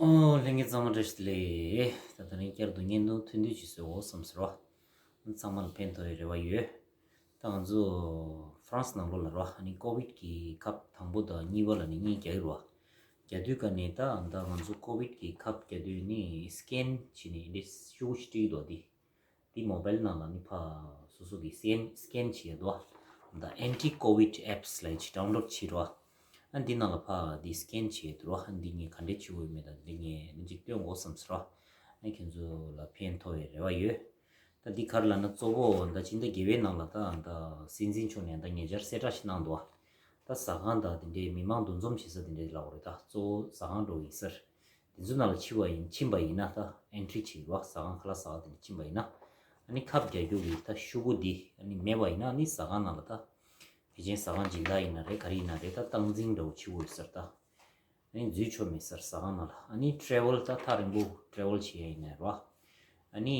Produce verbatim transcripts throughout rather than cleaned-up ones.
ཨོ། ལྷན་རྒྱས་ཚང་མ་བཀྲ་ཤིས་བདེ་ལེགས། ད་ད་རིང་བསྐྱར་དུ་བརྙན་ཐུང་ཐུང་ཐུང་ཅིག་བཟོས་འོ་བསམ་ཟེར་བ། ཚང་མ་ལ་ཕན་ཐོགས་པའི་རེ་བ་ཡོད། ད་ང་ཚོ་ཧྥ་རན་སི་ནང་ལོགས་ལ་རོ། ཨ་ནི་ཀོ་བིད་ཀྱི་ཁབ་དང་པོ་དང་གཉིས་པ་ལ་ནི་གཉིས་རྒྱག་གི་རོ། རྒྱག་དུས་ཀ་ནས་ད་ད་ང་ཚོ་ཀོ་བིད་ཀྱི་ཁབ་རྒྱག་དུས་ནི་སི་ཀེན་བྱས་ནས་འདི་ཤུ་གུ་ཞིག་སྤྲད་ཀྱི་འདུག་འདི། འདི་མོ་བེལ་ནང་ལ་ནི་ཕ་སོ་སོ་གི་སི་ཀེན་སི་ཀེན་བྱས་འདུག་བ། ད་ཨན་ཊི་ཀོ་བིད་ཨེབ་སི་ལབ་ཅིག་ཌའུན་ལོཌ་བྱས་འདུག་བ། ཨ་འདི་ནང་ལ་ཕ་འདི་སི་ཀེན་བྱས་འདུག་བ། ཨ་འདི་ངས་ག་འདྲས་བྱེད་དགོས་ཡོད་མེད་ད་འདི་ངས་ནི་ཅིག་སྟོན་དགོས་བསམ་ཟེར་བ། ཨ་ཁྱེད་ཚོ་ལ་ཕན་ཐོགས་པའི་རེ་བ་ཡོད། ད་འདི་ག་རེ་ལབ་ན་གཙོ་བོ་ད་སྤྱི་ཟླ་བརྒྱད་པའི་ནང་ལ་ད་ད་སྲིད་འཛིན་མཆོག་ནས་ད་ཉེ་ཆར་གསལ་བསྒྲགས་ཤིག་གནང་འདུག་བ། ད་ཟ་ཁང་དང་དེ་འདྲའི་མི་མང་འདུ་འཛོམས་བྱེད་ས་དེ་འདྲའི་ལབ་དགོས་རེད། ད་གཙོ་བོ་ཟ་ཁང་འགྲོ་ཡིན་ཟེར། དེ་ཚོ་ནང་ལ་ཕྱིན་པ་ཡིན་ཕྱིན་པ་ཡིན་ན་ད་ཨན་ཊི་བྱེད་རོགས། ཟ་ཁང་ཁ་ལག་ཟ་བ་དེ་འདྲ་ཕྱིན་པ་ཡིན་ན། ཨ་ནི་ཁབ་རྒྱག་རྒྱུ་གི་ད་ཤུ་གུ་འདི་ཨ་ནི་མེད་པ་ཡིན་ན་ཨ་ནི་ཟ་ཁང་ནང་ལ་ད། ཕལ་ཆེར་ཟ་ཁང་སྦྱིན་བདག་ཡིན་ན་རེད་ག་རེ་ཡིན་ན་རེད་ད་སྟངས་འཛིན་འདྲ་བོ་བྱེད་དགོས་ཟེར་ད། ཨ་ནི་འཛུལ་ཆོག་མེད་ཟེར་ཟ་ཁང་ནང་ལ། ཨ་ནི་ཊེ་རེ་ཝལ་ད་ཐག་རིང་པོ་ཊེ་རེ་ཝལ་བྱེད་ཡ་ཡིན་ན་རོ། ཨ་ནི་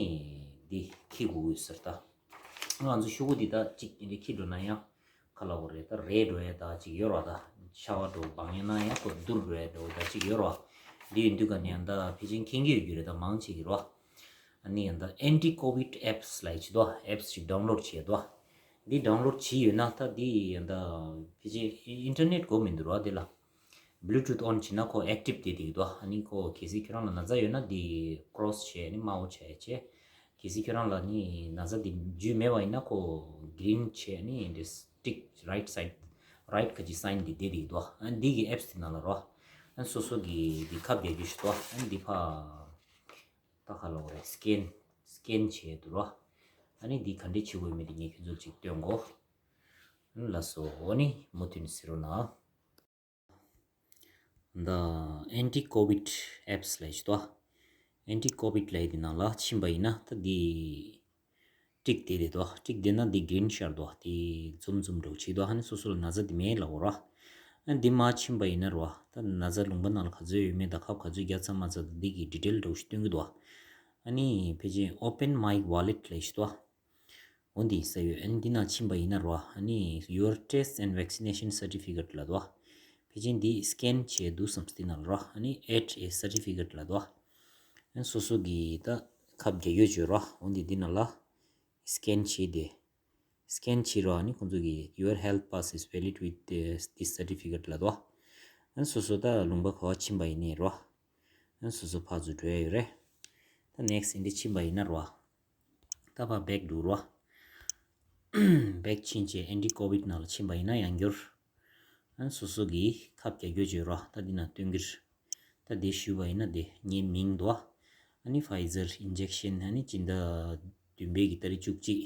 འདི་འཁྱེར་དགོས་ཟེར་ད། ང་ཚོ་ཤུ་གུ་འདི་ད་གཅིག་འདི་འཁྱེར་འགྲོ་ན་ཡང་། ག་ལབ་དགོས་རེད་ད། རེད་འགྲོ་ཡ་ད་ཅིག་ཡོད་རོ། ད་ཤ་བ་འགྲོ་བང་ཡ་ན་ཡང་ཁོ་བསྡུར་འགྲོ་ཡ་འགྲོ་ད་ཅིག་ཡོད་རོ། འདི་ཡིན་དུས་ག་ནས་ཡང་ད་ཕལ་ཆེར་མཁྱེན་གྱི་ཡོད་རྒྱུ་རེད་ད་མང་ཆེ་གི་རོ། ཨ་ནི་ཡང་ད་ཨན་ཊི་ཀོ་བིད་ཨེབ་སི་ལབ་ཅིག་འདུག་ཨེབ་སི་ཞིག་ཌའུན་ལོཌ་བྱས་འདུག་འདི་ཌའུན་ལོཌ་བྱས་ཡོད་ན་ད་འདི་ཡང་ད་ཕལ་ཆེར་ཨིན་ཊར་ནེཊ་དགོས་མི་འདུག་རོ་འདི་ལ། བྷུ་ལུ་ཊུཐ་ཨོན་བྱས་ན་ཁོ་ཨེག་ཊིབ་བསྡད་བསྡད་ཀྱི་འདུག་ཨ་ནི་ཁོ་གལ་སྲིད་ཁྱོད་རང་ལ་ན་ཚ་ཡོད་ན་འདི་ཀོ་རོ་སི་བྱས་ནི་དམར་པོ་བྱས་བྱས། གལ་སྲིད་ཁྱོད་རང་ལ་ནི་ན་ཚ་འདི་འཇུ་མེད་པ་ཡིན་ན་ཁོ་གི་རིན་བྱས་ནི་འདི་ཊིག་རའིཊ་སའིཌ་རའིཊ་ཁ་ཅིག་སའིན་འདི་བསྡད་བསྡད་ཀྱི་འདུག་ཨ་ནི་འདི་གི་ཨེབ་སི་དེ་ནང་ལ་རོ། ཨ་ནི་སོ་སོ་གི་འདི་ཁབ་རྒྱག་རྒྱུ་ཞིག་འདུག་ཨ་ནི་འདི་ཕ་ད་ག་ལབ་དགོས་རེད། སི་ཀེན་སི་ཀེན་བྱས་འདུག་རོ། ཨ་ནི་འདི་ག་འདྲས་བྱེད་དགོས་མེད་དེ་ངས་ཁྱོད་ཚོར་ཅིག་སྟོན་གོ། ཨ་ནི་ལགས་སོ། འོ་ནི་མུ་མཐུད་ནས་གཟིགས་རོགས་གནང་། ད་ཨན་ཊི་ཀོ་བིད་ཨེབ་སི་ལབ་ཞིག་འདུག་ཨན་ཊི་ཀོ་བིད་ལབ་ཡ་དེ་ནང་ལ་ཕྱིན་པ་ཡིན་ན་ད་འདི་ཊིག་དེ་རེད་འདུག་ཊིག་དེ་ན་འདི་གི་རིན་ཤར་འདུག་དེ་འཛུམ་འཛུམ་འདྲ་བོ་བྱེད་འདུག་ཨ་ནི་སོ་སོ་ལ་ན་ཚ་དེ་མེད་ལབ་དགོས་རོ། ཨ་ནི་འདི་མར་ཕྱིན་པ་ཡིན་ན་རོ། ད་ན་ཚ་ལུང་པ་ནང་ལ་ག་ཚོད་ཡོད་མེད་དང་ཁབ་ག་ཚོད་བརྒྱབ་ཚར་མ་ཚར་དང་འདི་གི་ཌི་ཊེལ་འདྲ་བོ་ཞིག་སྟོན་གྱི་འདུག་ཨ་ནི་ཕལ་ཆེར་Open My Wallet ལབ་ཞིག་འདུག་འོ་འདི་ས་ཡོད། ཨ་ནི་འདི་ནང་ཕྱིན་པ་ཡིན་ན་རོ། ཨ་ནི་Your Test and Vaccination Certificate ལབ་འདུག་ཕལ་ཆེར་འདི་སི་ཀེན་བྱས་འདུག་བསམ་སྟེ་ནང་ལ་རོ། ཨ་ནི་Add a Certificate ལབ་འདུག་ཨ་ནི་སོ་སོ་གི་ད་ཁབ་རྒྱག་ཡོད་བརྗོད་རོ། འོ་འདི་འདི་ནང་ལ་སི་ཀེན་བྱས་ཏེ། སི་ཀེན་བྱས་རོ། ཨ་ནི་ཁོང་ཚོ་གི་Your health pass is valid with this, this certificate ལབ་འདུག་ཨ་ནི་སོ་སོ་ད་ལུང་པ་ག་བ་ཕྱིན་པ་ཡིན་ནའི་རོ། ཨ་ནི་སོ་སོ་ཕར་ཚུར་འགྲོ་ཡ་ཡོད་རེད། ད་ནེག་སི་འདི་ཕྱིན་པ་ཡིན་ན་རོ། ད་ཕར་བེག་འགྲོ་རོ། བེག་ཕྱིན་བྱས་ཨན་ཊི་ཀོ་བིད་ནང་ལ་ཕྱིན་པ་ཡིན་ན་ཡང་འགྱུར། ཨ་ནི་སོ་སོ་གིས་ཁབ་རྒྱག་རྒྱུ་བརྗོད་རོ། ད་འདི་ན་སྟོན་གྱི་རེད། ད་འདི་ཞུས་པ་ཡིན་ན་འདི་ངའི་མིང་འདུག་ཨ་ནི་Pfizer injection ཨ་ནི་སྤྱི་ཟླ་བདུན་པའི་གི་ཏ་རིག་བཅུ་གཅིག་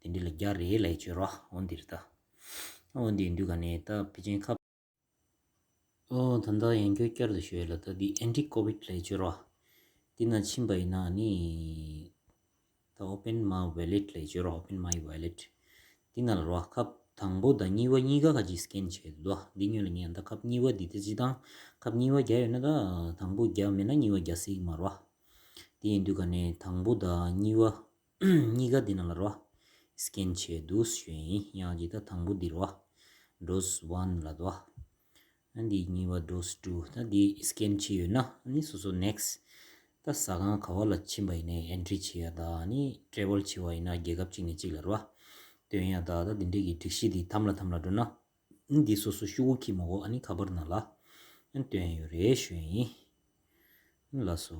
དེ་འདྲ་ལ་རྒྱག་རེད་ལབ་བརྗོད་རོ། འོ་འདི་རེད་ད། འོ་འདི་ཡིན་དུས་ག་ནས་ད་ཕལ་ཆེར་ཁབ། ཨོ་ད་ལྟ་ཡང་བསྐྱར་བསྐྱར་དུ་ཞུ་ཡ་ལ་ད་འདི་ཨན་ཊི་ཀོ་བིད་ལབ་བརྗོད་རོ། འདི་ན་ཕྱིན་པ་ཡིན་ན་ནི། ད་Open My Wallet ལབ་བརྗོད་རོ། Open My Wallet འདི་ན་ལ་རོ། ཁབ་དང་པོ་དང་གཉིས་པ་གཉིས་ཀ་ག་ཅིག་སི་ཀེན་བྱས་འདུག་འདི་ཉོས་ལ་ངས་ད་ཁབ་གཉིས་པ་འདི་ད་ཅི་དང་ཁབ་གཉིས་པ་རྒྱག་ཡོད་ན་ད་དང་པོ་རྒྱག་མེད་ན་གཉིས་པ་རྒྱག་སྲིད་ཀྱི་མ་རོ། འདི་ཡིན་དུས་ག་ནས་དང་པོ་དང་གཉིས་པ། གཉིས་ཀ་འདི་ན་ལ་རོ། སི་ཀེན་བྱས་འདུག་ཞུ་ཡ་ཡིན། ཡང་ཅིག་ད་དང་པོ་འདི་རོ། Dose one ལབ་འདུག་ཨ་འདི་གཉིས་པ་Dose two ད་འདི་སི་ཀེན་བྱས་ཡོད་ན་ཨ་ནི་སོ་སོ་ནེག་སི་ད་ཟ་ཁང་ག་བ་ལ་ཕྱིན་པ་ཡིན་ནའི་ཨན་ཊི་བྱེད་ཡ་ད་ཨ་ནི་ཊེ་རེ་ཝལ་བྱེད་པ་ཡིན་ན་རྒྱལ་ཁབ་གཅིག་ནས་གཅིག་ལ་རོ། སྟོན་ཡ་ད་ད་འདི་འདྲས་ཀྱི་སྒྲིག་གཞི་འདི་དམ་ལ་དམ་ལ་འགྲོ་ན་ཨ་ནི་འདི་སོ་སོ་ཤུ་གུ་འཁྱེར་མ་དགོས་ཨ་ནི་ཁ་པར་ནང་ལ་ཨ་ནི་སྟོན་ཡ་ཡོད་རེད་ཞུ་ཡ་ཡིན། ལགས་སོ།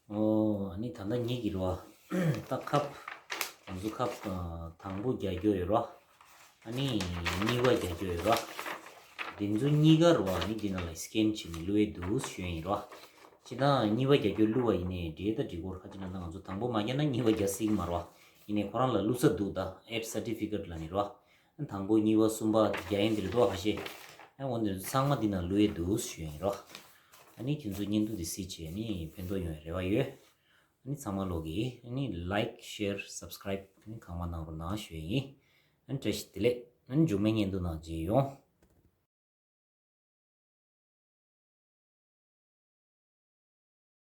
ཨོ་ཨ་ནི་ད་ལྟ་ངེད་ཀྱི་རོ། ད་ཁབ། ང་ཚོ་ཁབ་དང་པོ་རྒྱག་རྒྱུ་ཡོད་རོ། ཨ་ནི་གཉིས་པ་རྒྱག་རྒྱུ་ཡོད་རོ། འདི་ཚོ་གཉིས་ཀ་རོ་ཨ་ནི་འདི་ནང་ལ་སི་ཀེན་བྱས་ནས་བླུགས་ཡས་འདུག་ཞུ་ཡས་ཡིན་རོ། སྤྱིར་བཏང་གཉིས་པ་རྒྱག་རྒྱུ་བླུགས་པ་ཡིན་ནའི་འགྲིག་ད་འགྲིག་གོ་ར། ཁ་ཅིག་ན་ད་ང་ཚོ་དང་པོ་མ་རྒྱག་ན་གཉིས་པ་རྒྱག་སྲིད་ཀྱི་མ་རོ། ཡིན་ནའི་ཁོ་རང་ལ་བླུགས་ས་འདུག་ད་ཨེབ་སར་ཊི་ཕི་ཀེཊ་ལབ་ནི་རོ། དང་པོ་གཉིས་པ་གསུམ་པ་རྒྱག་ཡས་འདི་རེད་འདུག་ཁ་ཤས། ཨ་འོ་འདི་ཚོ་ཚང་མ་འདི་ནང་བླུགས་ཡས་འདུག་ཞུ་ཡས་ཡིན་རོ། ཨ་ནི་ཁྱེད་ཚོ་བརྙན་ཐུང་འདི་གཟིགས་བྱས་ནི་ཕན་ཐོགས་ཡོང་བའི་རེ་བ་ཡོད། ཨ་ནི་ཚང་མ་ལོག་གིས་ཨ་ནི་ལའིཀ་ཤེར་སབ་སི་ཀ་རའིབ་ཨ་ནི་གང་མང་གནང་རོགས་གནང་ཞུ་ཡས་ཡིན། ཨ་ནི་བཀྲ་ཤིས་བདེ་ལེགས། ཨ་ནི་མཇུག་མའི་བརྙན་ཐུང་ནང་མཇལ་ཡོང་།